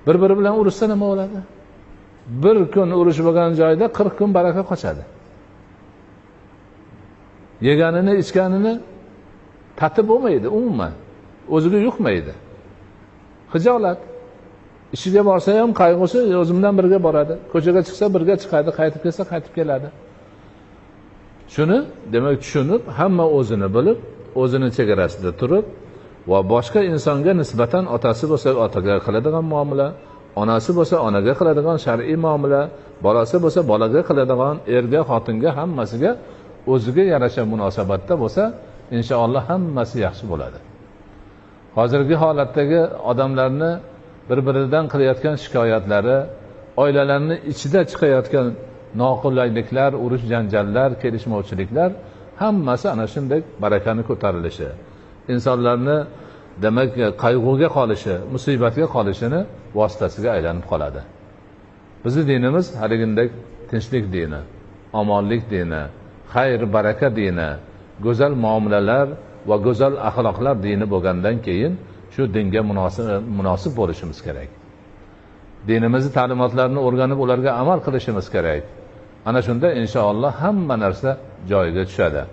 Bir-biri bilan urushsa nima bo'ladi? Bir kun urush bo'lgan joyda 40 kun baraka qochadi. Yeganini, ichganini tatib bo'lmaydi umuman. O'ziga yuqmaydi. Xijolat. Ishiga borsa ham qayg'usi o'zimdan birga boradi. Ko'chaga chiqsa birga chiqadi, qaytib kelsa qaytib keladi. Shuni demak tushunib, hamma o'zini bilib, o'zini chegarasida turib va boshqa insonga nisbatan otasi bo'lsa otaga qiladigan muomala, onasi bo'lsa onaga qiladigan shar'iy muomala, bolasi bo'lsa bolaga qiladigan, erga, xotinga, hammasiga o'ziga yarasha munosabatda bo'lsa, inshaalloh hammasi yaxshi bo'ladi. Hozirgi holatdagi odamlarni bir-biridan qilayotgan shikoyatlari, oilalarning ichida chiqayotgan noqulayliklar, urush janjallar, kelishmovchiliklar hammasi ana shunday barakani ko'tarilishi, insonlarni demak qayg'uga qolishi, musibatga qolishini vositasiga aylanib qoladi. Bizning dinimiz haligindek tinchlik dini, omonlik dini, xayr baraka dini, go'zal muomalalar va go'zal axloqlar dini bo'lgandan keyin shu dinga munosib bo'lishimiz kerak. Dinimizni ta'limotlarini o'rganib, ularga amal qilishimiz kerak. Ana shunda inshaalloh hamma narsa joyiga tushadi.